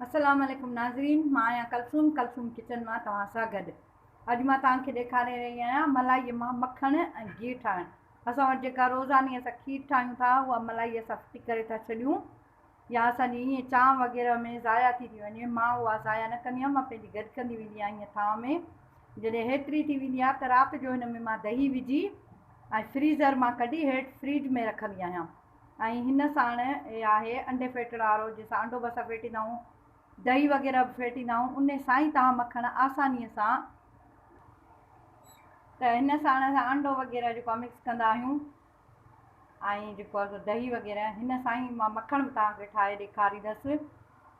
السلام عليڪم ناظرين مان آهيان ڪلثوم ڪلثوم ڪچن مان توهان سان گڏ اڄ مان توهان کي ڏيکاري رهي آهيان ملائي مان مکڻ ۽ گيهه ٺاهڻ اسان وٽ جيڪا روزاني اسان کير ٺاهيون ٿا اها ملائي اسان ڦٽي ڪري ٿا ڇڏيون يا اسان جي ائين چانهه وغيره ۾ ضايع ٿي ٿي وڃي مان اها ضايع نه ڪندي آهيان مان پنهنجي گڏ ڪندي ويندي آهيان ائين ٿانء ۾ جڏهن هيتري ٿي ويندي آهي ته رات جو هن ۾ مان دهي وجهي ۽ فريزر مان ڪڍي هيٺ فريج ۾ رکندي آهيان ۽ هن ساڻ اهي آهي انڊي ڦيٽڻ وارو جنهن سان انڊو به اسان ڦيٽيندا آهيون دهي وغيره به ڦيٽيندا آهيون ان سان ئي توهان مکڻ آساني سان ته هن ساڻ اسان انڊو وغيره جيڪو آهي مڪس ڪندا آهيون ۽ جيڪو آهي سو دهي وغيره هن سان ئي مان مکڻ به توهان کي ٺاهي ڏيکاريندس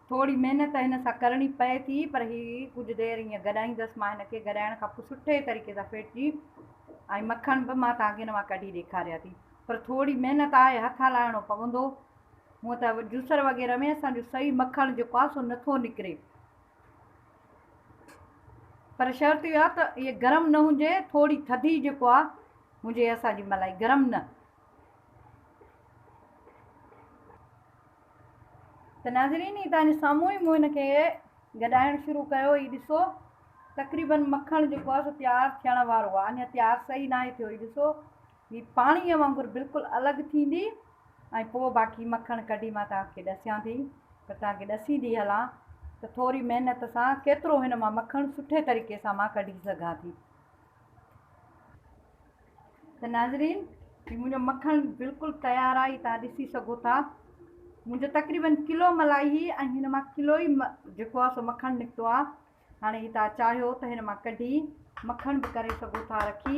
ٿوري محنت هن سان ڪرڻي پئي ٿي پر هي ڪجهه دير ائين گڏائيندس مان هن کي گڏائڻ کان پوء سٺي طريقي سان ڦيٽجي ۽ مکڻ به مان توهان کي هن مان ڪڍي ڏيکاريان ٿي پر ٿوري محنت آهي هٿ هلائڻو پوندو هونء ته جوسر وغيره ۾ اسان جو صحيح مکڻ جيڪو آهي سو نٿو نڪري پر شرط اهو آهي ته اهي گرم نه هجي ٿوري ٿڌي جيڪو آهي هجي اسان جي ملائي گرم نه ته ناظرين هي توهان جي سامهون ئي مون هن کي گڏائڻ شروع ڪيو هي ڏسو تقريبن مکڻ جيڪو آهي سو تيار ٿيڻ وارو آهي اڃا تيار صحيح ناهي ٿيو هي ڏسو هي پاڻيء وانگر بلڪل الڳ ٿيندي ۽ پوء باقي مکڻ ڪڍي مان توهان کي ڏسيان ٿي پر توهان کي ڏسيندي هلان ته ٿوري محنت سان ڪيترو هن مان مکڻ سٺي طريقي سان مان ڪڍي سگهان ٿي. ته ناظرين هي منهنجو مکڻ بلڪل تيار آهي توهان ڏسي سگهو ٿا منهنجو تقريبن ڪلو ملائي هئي ۽ هن مان ڪلو ئي جيڪو آهي سو مکڻ نڪتو آهي هاڻي هي توهان چاهيو ته هن مان ڪڍي مکڻ به ڪري سگهو ٿا رکي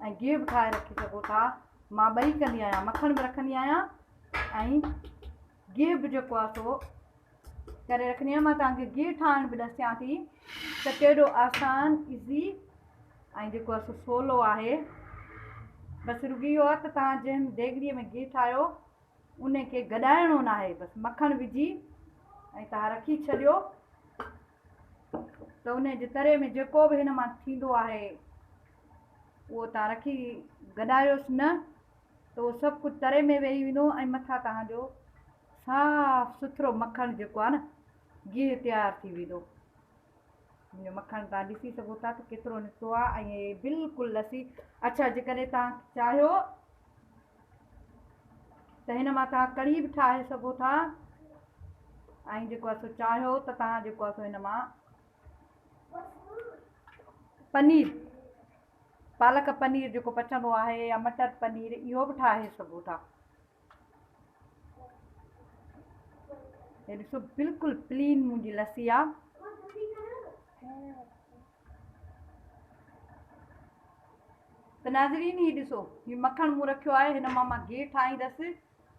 ۽ گيهه به ٺاهي رکي سگهو ٿا مان ٻئي ڪندي آهيان مکڻ به رکندي آهيان ۽ گيهه به جيڪو آهي سو ڪري رکندي آهيان مان توهان کي گيهه ٺاهڻ به ڏسيان ٿي ته ڪيڏو آسان ايزي ۽ جيڪو آهي سو سولو آهي بس رڳو اهو آهي ته توهان جنهن ديڳڙي ۾ گيهه ٺاهيو ان کي گڏائڻو نه آهي بس مکڻ وجهي ۽ توهان رکي ڇڏيو ته ان جي تري ۾ جيڪو به هن مان ٿيندو آهي اهو توهان رکي گڏايوس نه ته اهو سڀ ڪجهه تري ۾ ويهي ويندو ۽ مٿان توهان جو صاف سٿرو مکڻ جيڪو آهي نه گيهه تيار ٿي ويندو. منهنجو مکڻ توهان ڏسي سگهو ٿا ته ڪيترو نڪتو آهي ۽ هي بلڪل لسي اڇا جيڪڏهن توهان چاهيو ته هن مان توهان ڪڙهي به ٺاهي سگهو ٿا ۽ جيڪو آهي سو چاهيو ته توهان جيڪو آهي سو هن مان پنير پالڪ پنير جيڪو پچندو آهي يا مٽر پنير اهو به ٺاهي سگهو ٿا. هي ڏسو بلڪل پلين منهنجي لسي آ. ته ناظرين هي ڏسو هي مکڻ مون رکيو آهي هن مان مان گيهه ٺاهيندس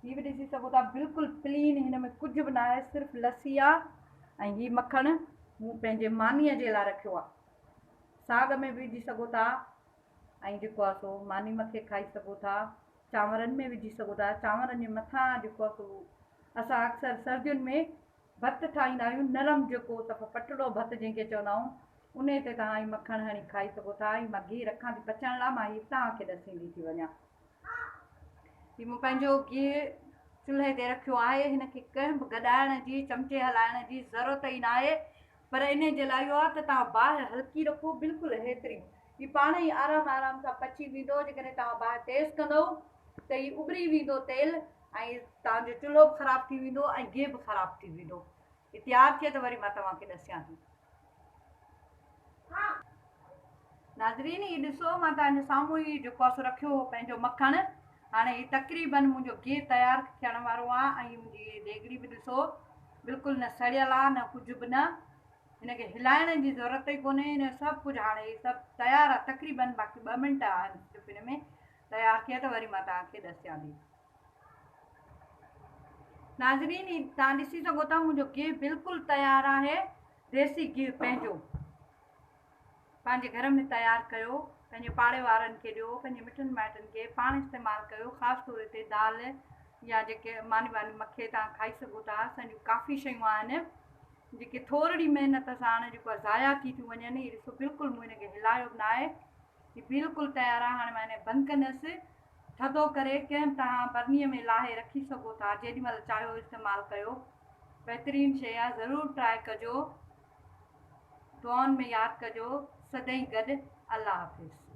هي به ڏسي سگهو ٿا بلڪل پلين هن ۾ ڪجهه به ناهي صرف لسي آ ۽ هي مکڻ مون پنهنجي مانيء جي لاء رکيو آ. ساڳ ۾ به وجهي سگهو ٿا ۽ جيڪو آهي سو ماني مکي کائي سگهو ٿا چانورن ۾ وجهي سگهو ٿا چانورن جي مٿان جيڪو آهي سو اسان اڪثر سردين ۾ ڀت ٺاهيندا آهيون نرم جيڪو صفا پٽڙو ڀت جنهن کي چوندا آهيون انهي تي توهان هي مکڻ هڻي کائي سگهو ٿا هي مان گيهه رکان ٿي پچڻ لاء مان هي توهان کي ڏسيندي ٿي وڃان هي مون پنهنجو گيهه چلهي تي رکيو آهي هن کي ڪنهن به گڏائڻ جي چمچي هلائڻ جي ضرورت ئي ناهي پر انهي جي لاء اهو آهي ته توهان باهه هلڪي رکو بلڪل هيتري هي پاڻ ئي آرام آرام سان پچي ويندو جيڪڏهن توهان باهه تيز ڪندؤ ته هي اٻري ويندو تيل ۽ توهان جو چلهو به خراب ٿي ويندو ۽ گيهه به خراب ٿي ويندو هي تيار ٿئي ته وري مان توهان کي ڏسيان ٿي. ناظرين هي ڏسو مان توهان جي سامهون ئي جيڪو آهي سو رکيو هو پنهنجو مکڻ هاڻي هي تقريبن منهنجو گيهه تيار ٿيڻ وارو آهي ۽ منهنجي ديڳڙي به ڏسو بلڪل نه سڙيل آهي نه ڪجهه به نه هن کي هلائڻ جي ضرورت ئي ڪونهي هن سڀ ڪجهه هاڻي هي سڀ تيار آهي تقريبن باقي ٻه منٽ آهن صرف هن ۾ تيار ٿئي ته وري مان توهان کي ڏسيان ٿي ناظرين هي توهان ڏسي سگهو ٿا منهنجو گيهه بلڪل تيار آهي ديسي گيهه پنهنجو پنهنجي گهر ۾ تيار ڪيو، پنهنجي پاڙي وارن کي ڏيو، پنهنجي مٽن مائٽن کي پاڻ استعمال ڪيو، خاص طور تي دال يا جيڪي ماني واني مکي توهان کائي سگهو ٿا، اسان جون ڪافي شيون آهن جيڪي ٿورڙي محنت ساڻ جيڪو آهي ضايع ٿي ٿيون وڃن، هي ڏسو بلڪل مون هن کي هلايو به ناهي، هي بلڪل تيار آهي، هاڻي مان هن کي بند ڪندس، ٿڌو ڪري ڪنهن به توهان برنيء ۾ لاهي رکي سگهو ٿا، جيڏي مهل چاهيو استعمال ڪيو. بهترين شيء آ ضرور ٽرائي ڪجو. دعائن ۾ ياد ڪجو. سدائين گڏ. الله حافظ.